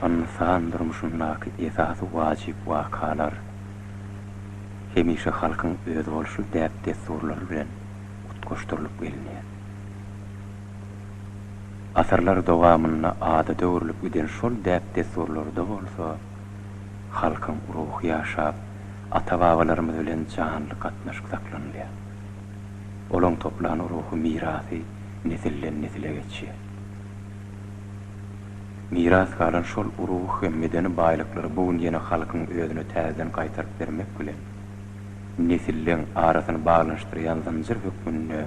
Ynsan durmuşyndaky esasy wajyp wakalar hemişe halkyň özboluşly däp-dessurlary bilen utgaşdyrylyp gelinýär. Asyrlar dowamynda adata öwrülip giden şol däp-dessurlarda bolsa halkyň ruhy ýaşap, ata-babalarymyz bilen janly gatnaşyk saklanylýar. Olaň toplan ruhy mirasy nesilden-nesile geçýär. Miras galan şol ruhy hem medeni baýlyklary bu gün ýene halkyň özüne täzeden gaýtaryp bermek bilen, nesilleň arasyny baglanyşdyrýan zynjyr hökmünde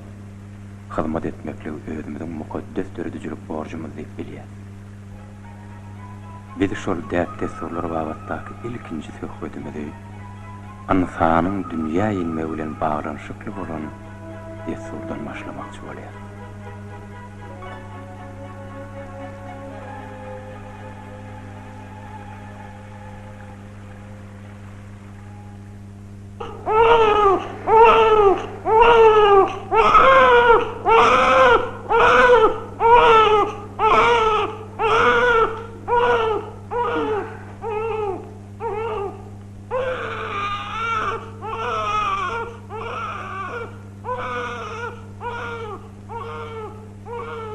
hyzmat etmekligi özümiziň mukaddes döredijilik borjumyz diýip bilýäs. Biz şol däp-dessurlar babatdaky ilkinji söhbedimizi ynsanyň dünýä inmegi bilen baglanyşykly bolan dessurdan başlamakçy bolýas.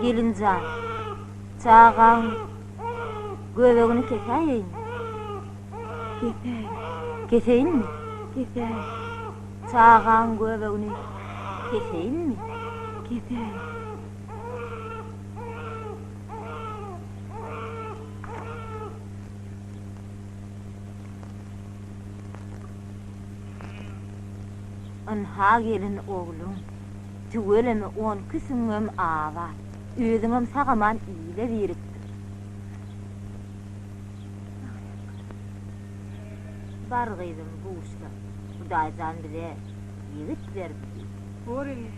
Gelinjan, çagaň göbegini kesäýeýinmi? Kesäý. Keseýinmi? Kesäý. Çagaň göbegini keseýinmi? Kesäý. Ynha gelin ogluň. Tüweleme onki süňňem abat. Özüňem sag-aman ile birikdir. Bar gyzym buşla. Hudaýjan bize ýigit berdi diý. Bor ene.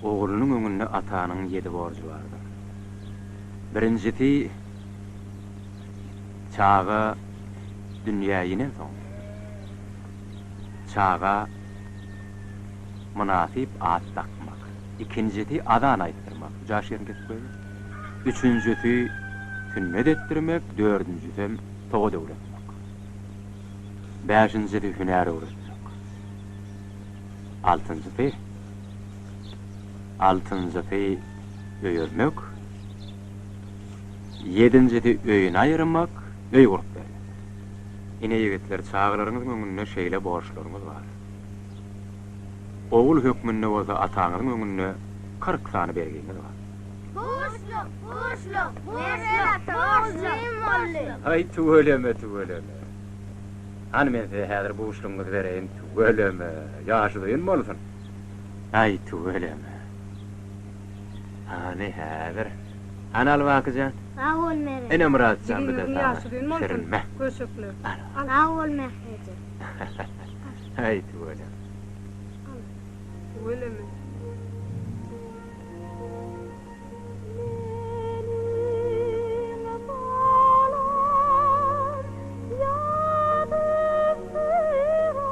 Oglunyň öňünde atanyň ýedi borjy bardyr. Birinjisi, çaga dünýä inensoň, çaga mynasyp at dakmak. Ikinjisi, azan aýtdyrmak, jaş ýerini kesip goýber. Üçünjisi, sünnet etdirmek, dördünjisem, sowat öwretmek. Bäşinjisi, hünär öwretmek. Altynjysy, altynjysy, öýermek. Ýedinjisi, öýüni aýyrmak, öý gurup bermek. Ine, ýigitler, çagalaryňyzyň öňünde şeýle borçlaryňyz bar. Ogul hökmünde bolsa ataňyzyň öňünde 40 sany bergiňiz bar. Buşluk, buşluk, buşluk, buşluk, boldy. Aý, tüweleme, tüweleme. Hany men size häzir buşlugyňyzy bereýin, tüweleme, ýaş uzyn bolsun. Aý, tüweleme. Hany häzir. Hany al Baky jan. Sag bol Meret. Ine Myrat jan bu-da Jigiňiziň saňa. ýaşy uzyn bolsun, Şirinme. köşekler. Al. Al. Sag bol Mähri eje. Aý, tüweleme. Al. Tüweleme. Meniň balam ýazypdyr-a,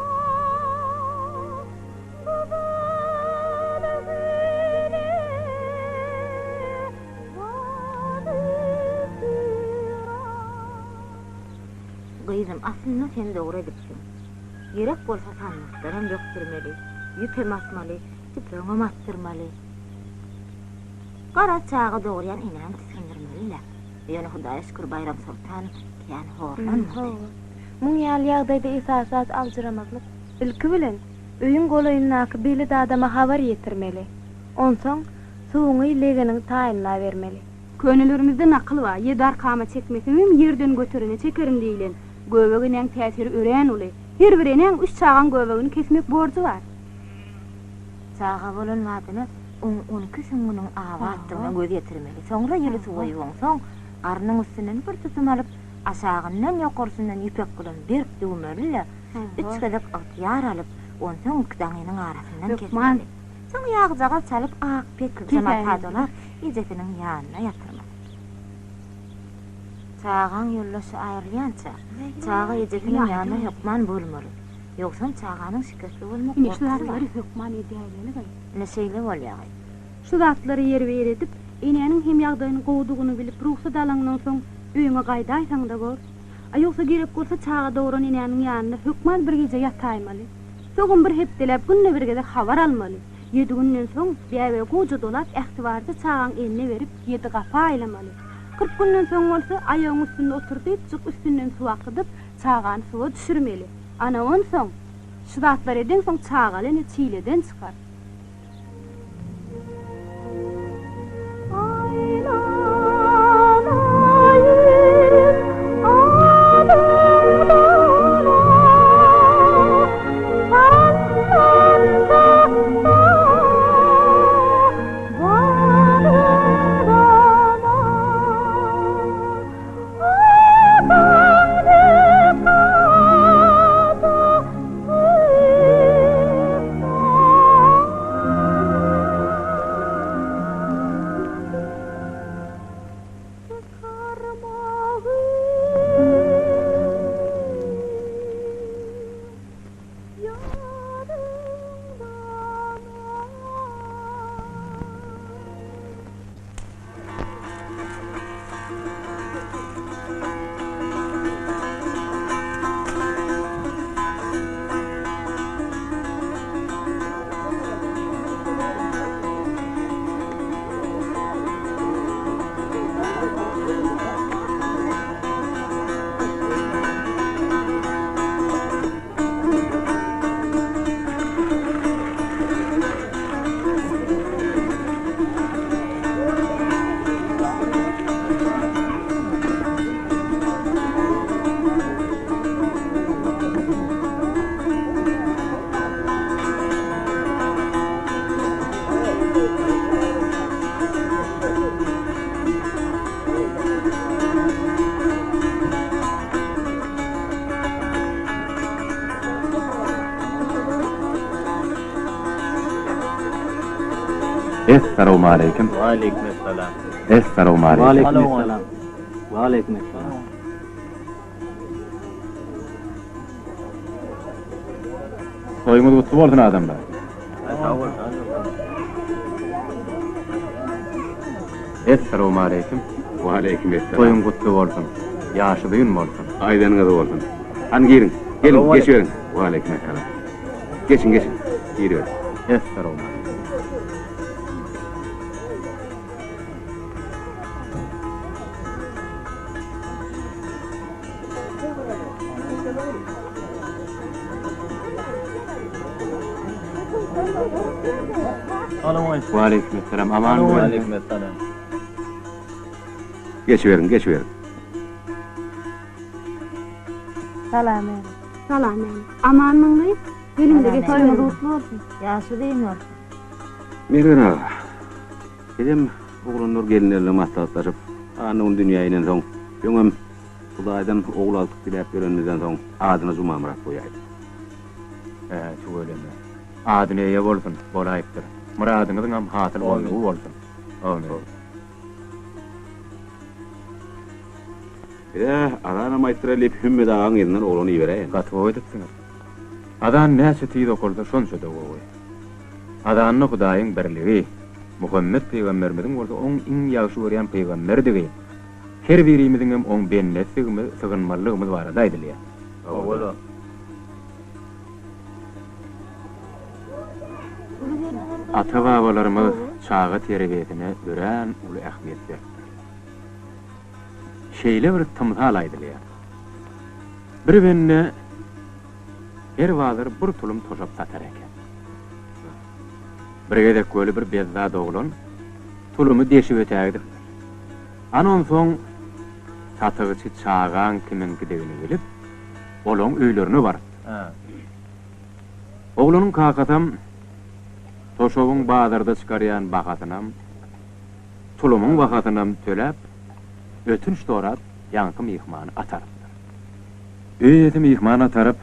Gyzyl güne batypdyr-a. Gyzym, aslynda sen dogry edipsiň. Gerek bolsa sandykdanam bökdürmeli, ýüpem asmaly, tüpeňem atdyrmaly. Garaz, çaga dogurýan enäni tisgindirmeli-dä. Ýöne Hudaýa şükür Baýramsoltan kän horlanmady. Hawa. Muň ýaly ýagdaýda esasy zat aljyramazlyk. Ilki bilen, öýüň golaýyndaky belet adama habar ýetirmeli. Onsoň, suwuňy, legeniňi taýynlabermeli. Könelerimizde nakyl bar, Ýedi arkama çekmesemem, ýerden göterene çekerin diýlen. Göbek enäň täsiri örän uly. Her bir enäň üç çagaň göbegini kesmek borjy bar. Çaga bolan badyna oň onki süňňüniň abatdygyna göz ýetirmeli. Soňra ýyly suwa ýuwaňsoň, garnyň üstünden bir tutum alyp, aşagyndan ýokarsyndan ýüpek bilen berk düwmeli-de, üç gezek ygtyýar alyp, onsoň iki daňynyň arasyndan kesmeli. Soň ýagjagaz çalyp, ak petlije mata dolap, ejesiniň ýanyna ýatyrmaly. Çagaň ýoldaşy aýrylýança, çaga ejesiniň ýanynda hökman bolmaly. Ýogsam çaganyň şikesli bolmak Ine şu gorkusy bar. zatlary hökman edäýmeli gyz. Ine şeýle bolýa gyz. Şu zatlary ýerbe-ýer edip, enäniň hem ýagdaýynyň gowudygyny bilip rugsat alaňdan soň öýüňe gaýdaýsaň-da bor. A ýogsa gerek bolsa çaga dogran enäniň ýanynda hökman bir gije ýataýmaly. Soňam bir hepdeläp günde bir gezek habar almaly. Ýedi günden soň bäbegi gowja dolap ähtibarja çagaň eline berip ýedi gapa aýlamaly. 40 günden soň bolsa aýagyň üstünde oturdypjyk üstünden suw akydyp çagany suwa düşürmeli. Ana onsoň, şu zatlary edeňsoň çagaly ene çileden çykar. Essalawmaleýkim. Waleýkim essalam. Esselam. Essalawmaleýkim. Waleýkim essalam. Waleýkim essalam. Toýuňyz gutly bolsun adamlar. Sag bol. Essalawmaleýkim. Waleýkim essalam. Toýuň gutly bolsun. Ýaşy uzyn bolsun. Aýdanyňyz bolsun. Hany giriň. Geliň, geçiberiň. Waleýkim essalam. Geçiň, geçiň. Giriberiň. Essalawmaleýkim. Waleýkim essalam. Aman boluň. Waleýkim essalam. Geçiberiň, geçiberiň. Salam ene. Salam ene. Amanmyň gyz? Geliň-de Salam ene. toýuňyz gutly bolsun. Ýaşy uzyn bolsun. Mergen aga, bizem oglanlar gelinler bilen maslahatlaşyp, Anna gün dünýä inensoň, öňem Hudaýdan ogul agtyk diläp ýörenimizden soň, adyna Jumamyrat goýaýdyk. Hä, tüweleme. Adyna eýe bolsun, bolaýypdyr. Myradyňyzyňam hasyl boldugy bolsun. Amin. Biz-ä azanam aýtdyraly diýip, Hümmet agaň yzyndan oglan iberäýelim. Gaty gowy edipsiňiz. Azan näçe tiz okalsa, şonça-da gowy. Azanda Hudaýyň birligi, Muhammet pygamberimiziň bolsa oň iň ýagşy görýän pygamberidigi, her birimiziňem oň bendesidigimiz, sygynmalydygymyz barada aýdylýar. Hawa-da. Ata-babalarymyz çaga terbiýesine örän uly ähmiýet beripdirler. Şeýle bir tymsal aýdylýar. Bir bende her bazar bir tulum toşap satar eken. Bir gezek weli bir bezzat oglan tulumy deşip ötägidipdir. Ana onsoň satygyçy çagaň kimiňkidigini bilip, olaň öýlerine barypdyr. Oglanyň kakasam toşabyň bazarda çykarýan bahasynam, tulumyň bahasynam töläp, ötünç sorap, ýaňky myhmany atarypdyr. Öý eýesi myhman ataryp,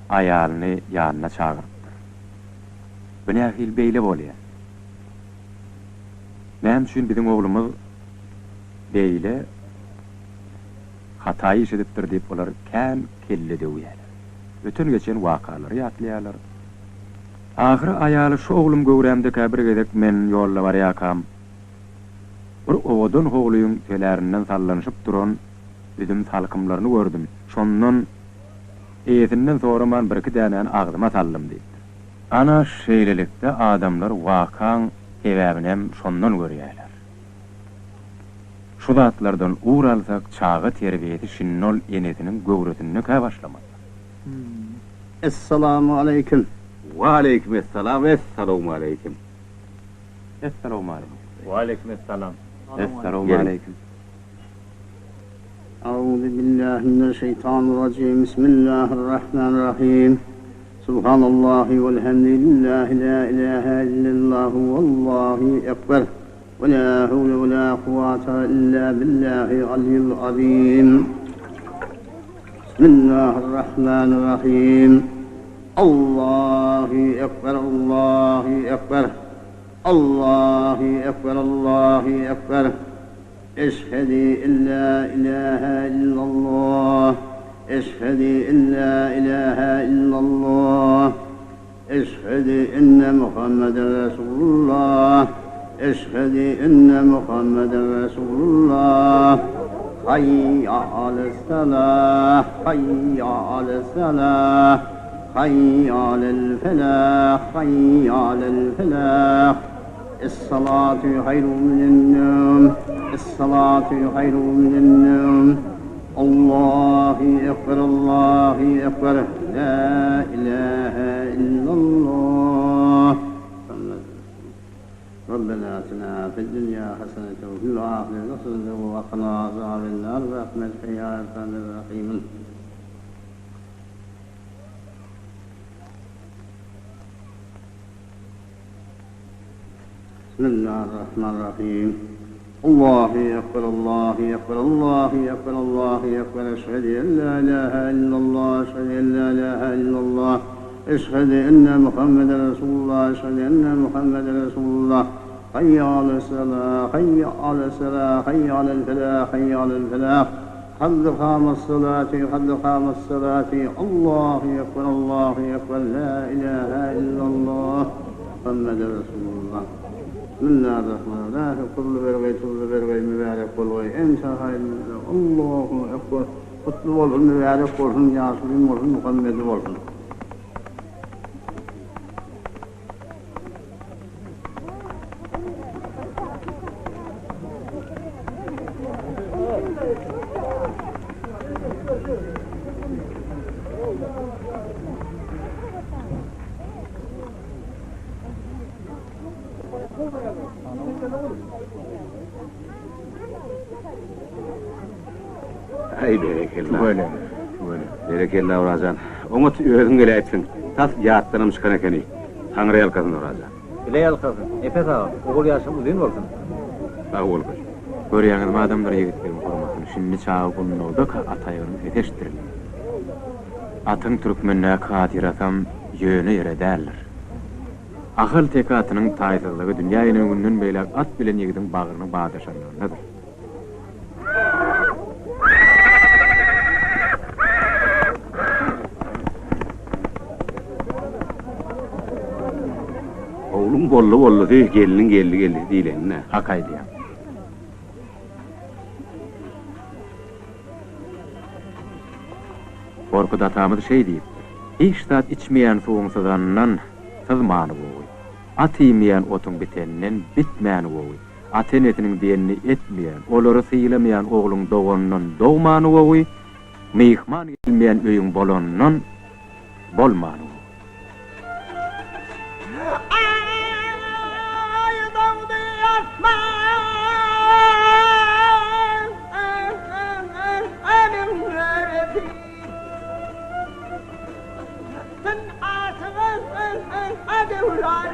aýalyny ýanyna çagyrypdyr. Bu nähili beýle bolýar? Näme üçin biziň oglumyz beýle hata iş edipdir diýip olar kän kelle döwýärler. Öten-geçen wakalary ýatlaýarlar. Ahyry aýaly şu oglum göwrämdekä bir gezek men ýolda barýarkam, bir owadan howlyň telärinden sallanyşyp duran üzüm salkymlaryny gördüm. Şondan eýesinden soraman birki dänäni agzyma saldym diýipdir. Ana, şeýlelikde adamlar wakaň sebäbinem şondan görýärler. Şu zatlardan ugur alsak, çaga terbiýesi şindi ol enesiniň göwresindekä başlamalydyr. Essalamu aleýkim. Waleýkim essalam essalawmaleýkim. Essalawmaleýkim. Waleýkim essalam. Essalawmaleýkim. Auzu billahi mineşşeýtanirrajim Bismillahirrahmanirrahim Subhanallahi welhamdülillahi la ilahe illallahu wallahu ekber ve la hawle ve la kuvvete illa billahi aliyyil azim Bismillahirrahmanirrahim Allahu ekber Allahu ekber Allahu ekber Allahu ekber Eşhedi en la ilahe illallah, Eşhedi en la ilahe illallah, Eşhedi enne Muhammeden Resulullah, Eşhedi enne Muhammeden Resulullah. Hayya ales-salah, hayya ales-salah, hayya alel-felah, hayya alel-felah. Es-salatu haýrun minen-newm, Es-salatu haýrun minen-newm. Allahu ekber, Allahu ekber, la ilahe illallah. Rabbena atina fid-dünýa haseneten we fil ahireti haseneten we qina azaben-nar bi rahmetike ýa erhamer rahimin. Bismillahirrahmanirrahim. Allahu ekber, Allahu ekber, Allahu ekber, Allahu ekber. Eşhedü en la ilahe illallah, eşhedü en la ilahe illallah. Eşhedü enne Muhammeden Resulullah, eşhedü enne Muhammeden Resulullah. Haýýa alas-salah, haýýa alas-salah, haýýa alal-felah, haýýa alal-felah. Kad kamas-salati, kad kamas-salati, Allahu ekber, Allahu ekber, la ilaha illallah, Muhammeden Resulullah. Bismillahirrahmanirrahim. Kutly bergeý, tuzly bergeý, mübärek bolgaý. Ente haýrul Allahu ekber. Kutly bolsun, mübärek bolsun, ýaşulym bolsun, Muhammedi bolsun. Aý berekella. Tüweleme, tüweleme. Berekella Orajan. Oňat özüň geläýipsiň. Tas ýatdanam çykan ekeni. Taňry ýalkasyn Orajan. Bile ýalkasyn. Nepes aga, ogul ýaşyň uzyn bolsun. Sag bol goç. Görýäňizmi adamlar ýigitleriň hormatyny, şindi çaga gundagdaka at aýgyryň sesi eşitdirilýär. Atyň türkmendäki hatyrasam ýöne ýere däldir. Ahal-teke atynyň taýsyzlygy dünýä inen günden beýläk at bilen ýigidiň bagrynyň badaşanlygyndadyr. Ogluň bolly-bollusy, gelniň geldi-geldisi diýlenine. Hak aýdýaň. Gorkut atamyz şeý diýipdir, Hiç zat içmeýän suwuň syzanyndan syzmany gowy. At iýmeýän otuň biteninden bitmäni gowy. Ata-enesiniň diýenini etmeýän, olary sylamaýan ogluň doganyndan dogmany gowy, myhman gelmeýän öýüň bolanyndan bolmany gowy. Aý dogdy asmanyň öresi. Tyn aşyga döwran